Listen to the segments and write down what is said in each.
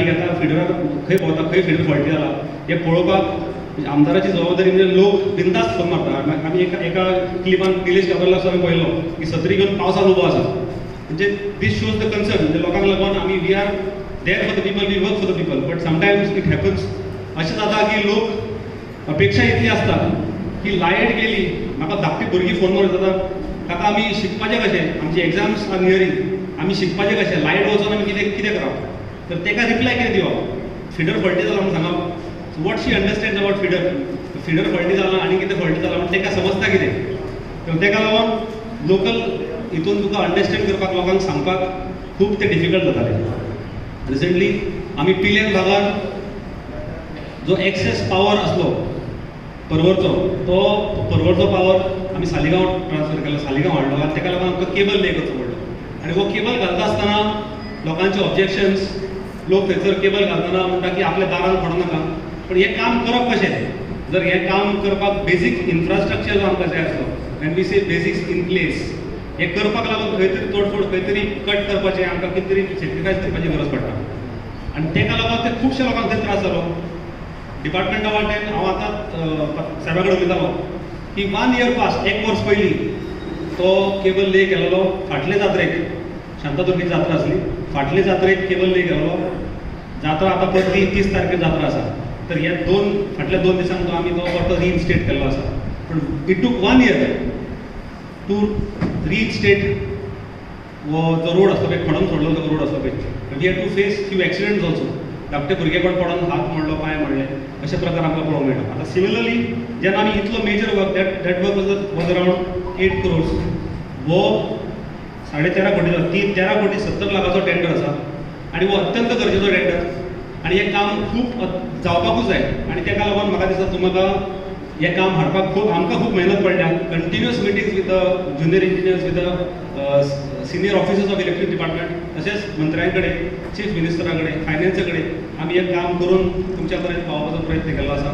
गाडी घेता, फिडराक खंय पावता, खंय फिडर फॉल्टी जाला हें पळोवपाक म्हणजे आमदाराची जबाबदारी. म्हणजे लोक बिंदास फोन मारता. आमी एका एका क्लिपान निलेश काब्राल आमी पळयलो की सत्री घेवन पावसान उबो आसा. म्हणजे this shows the concern. म्हणजे लोकांक लागून आमी, we are there for the people, we work for the people, but sometimes it happens, अशें जाता की लोक अपेक्षा इतली आसता की लायट गेली, म्हाका धाकटी भुरगीं फोन मारून जाता, "काका, आमी शिकपाचें कशें? आमची एग्जाम्स are nearing, आमी शिकपाचें कशें? लायट वचून आमी कितें कितें करप?" तर ताका रिप्लाय कितें दिवप? फिडर फॉल्टी जाला म्हणून सांगप? What she understand about feeder? Feeder faulty जाला आनी कितें फॉल्टी जाला म्हण ताका समजता कितें? तर ताका लागून लोकल हितून तुका अंडरस्टँड करपाक, लोकांक सांगपाक खूब ते डिफिकल्ट जातालें. रिसंटली आमी पिलेन भागार जो एक्सेस पावर आसलो परवरचो, तो परवरचो पावर आमी सालिगांव ट्रान्सफर केलो, सालिगांव हाडलो आनी ताका लागून आमकां केबल ले करचो पडलो. आनी हो केबल घालता आसतना लोकांचे ऑब्जेक्शन्स. लोक थंयसर केबल घालतना म्हणटा की आपल्या दारान पडो नाका. पण हें काम करप कशें, जर हें काम करपाक बेजीक इन्फ्रास्ट्रक्चर जो आमकां जाय आसलो, when we say basics in place, हें करपाक लागून खंय तरी तोडफोड, खंय तरी कट करपाचें, आमकां कितें तरी सेक्रिफायस करपाची गरज पडटा. आनी ताका लागून ते खुबशा लोकांक थंय त्रास जालो. डिपार्टमेंटा वाटेन हांव आतां साहेबा कडेन उलयतालो की वन इयर पास्ट, एक वर्स पयलीं तो केबल ले केलेलो. फाटले जात्रेक, शांतादुर्गेची जात्रा आसली, फाटले जात्रेक केबल ले केलेलो. जात्रा आतां परती 30 तारखेर जात्रा आसा. तर ह्या दोन फाटल्या 2 दिसांक तो आमी तो परतो रिइन्स्टेट केल्लो आसा. पूण it took one year to reinstate. हो जो रोड आसलो पळय, खणोन सोडलो तो रोड आसलो पळय, we had to face few accidents also. धाकटे भुरगे कोण पडोन हात मोडलो, पांय मोडले, अशे प्रकार आमकां पळोवंक मेळटा. आतां सिमिलरली जेन्ना आमी इतलो major work, that work was around 8 crores, हो 13.5 कोटी, ती 13 कोटी 70 लाखाचो टेंडर आसा आनी हो अत्यंत गरजेचो टेंडर आनी हें काम खूब जावपाकूच जाय. आनी ताका लागून म्हाका दिसता, तुमकां हें काम हाडपाक खूब आमकां खूब मेहनत पडल्या. Continuous meetings with the junior engineers, with the senior officers of electric department, तशेंच मंत्र्यां कडेन, चीफ मिनिस्टरा कडेन, फायनान्सा कडेन आमी हें काम करून तुमच्या पर्यंत पावोवपाचो प्रयत्न केल्लो आसा.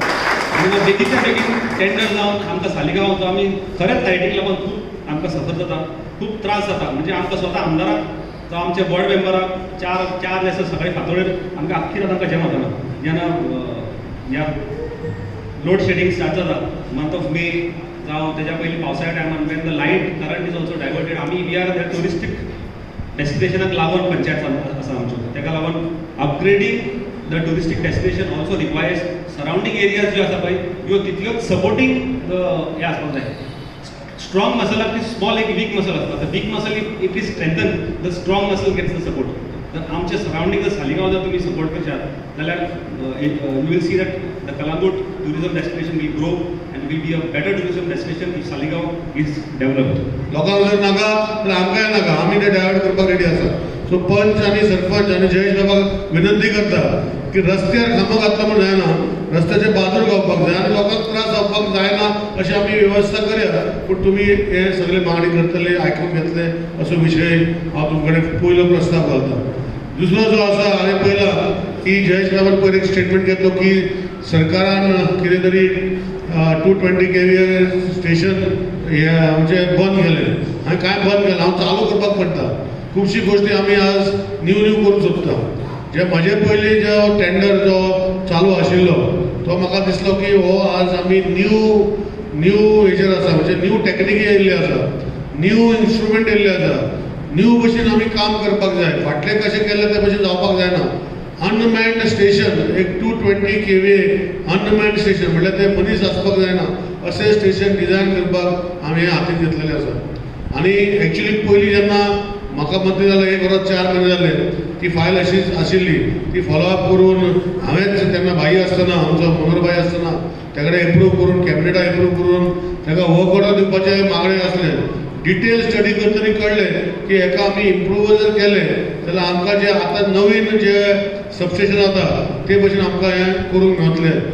आनी हो बेगीनच्या बेगीन टेंडर जावन आमकां सालिगांव आमी खरेंच लायटीक लागून खूब आमकां सफर जाता, खूब त्रास जाता. म्हणजे आमकां स्वता आमदाराक जावं आमच्या वॉर्ड मेंबराक चार चार जे आसा, सकाळी फांतोडेर आमकां आख्खी रात आमकां जेवण वचना जेन्ना ह्या लोड शेडींग स्टार्ट जाता, मंथ ऑफ मे जावं तेज्या पयलीं पावसाळ्या टायमान, when the light current is also diverted. आमी we are the touristic डेस्टिनेशनाक लागून पंचायत आसा आमच्यो. ताका लागून upgrading the touristic destination also requires surrounding areas ज्यो आसा पळय, ह्यो तितल्योच सपोर्टींग हें आसपाक जाय. स्ट्रॉंग मसलाक ती स्मॉल एक वीक मसल आसता. The weak muscle, if it is strengthen, the strong muscle gets the support. तर आमचे सरावंडींग जर सालिगांव जर तुमी सपोर्ट करशात जाल्यार you will see that the Calangute tourism destination will grow and will be a better tourism destination if Saligao is developed. लोकांक जर नाका तर आमकांय नाका, आमी ते डायवर्ट करपाक रेडी आसा. सो पंच आनी सरपंच आनी जयेश बाबाक विनंती करता की रस्त्यार खांबो घातलो म्हूण जायना, रस्त्याचे बाजूर गावपाक जाय आनी लोकांक त्रास जावपाक जायना अशी आमी वेवस्था करया. पूण तुमी हे सगळे मागणी करतले, आयकून घेतले असो विशय हांव तुमचे कडेन पयलो प्रस्ताव घालता. दुसरो जो आसा, हांवें पळयला की जयेश बाबान पयर एक स्टेटमेंट घेतलो की सरकारान कितें तरी 220 केवी स्टेशन हे आमचें बंद केलें. हांवें कांय बंद केलें? हांव चालू करपाक पडटा. खुबशी गोश्टी आमी आज न्यू न्यू करूंक सोदता. जे म्हजे पयलीं जो टेंडर जो चालू आशिल्लो, तो म्हाका दिसलो की हो आज आमी न्यू न्यू हेजेर आसा, म्हणजे न्यू टॅक्निकी येयल्ली आसा, न्यू इन्स्ट्रुमेंट येयल्ले आसा, न्यू भशेन आमी काम करपाक जाय. फाटलें कशें केलें ते भशेन जावपाक जायना. अनमॅन्ड स्टेशन एक 220 केवी अनमॅन्ड स्टेशन, म्हणल्यार ते मनीस आसपाक जायना अशें स्टेशन डिजायन करपाक आमी हें हातीन घेतलेलें आसा. आनी एक्चुली पयलीं जेन्ना म्हाका मंत्री जालें एक वर्स 4 म्हयने जाले, ती फायल अशीच आशिल्ली. ती फॉलोअप करून हांवेंच तेन्ना भाई आसतना, आमचो मनोहर भाई आसतना, त्या कडेन एप्रूव करून, कॅबिनेटा एप्रूव करून ताका वर्क ऑर्डर दिवपाचें मागणें आसलें. डिटेल स्टडी करतकीर कळ्ळें की हेका आमी इम्प्रूव जर केलें जाल्यार आमकां जे आतां नवीन जे सबस्टेशन जाता ते भशेन आमकां हें करूंक मेळटलें.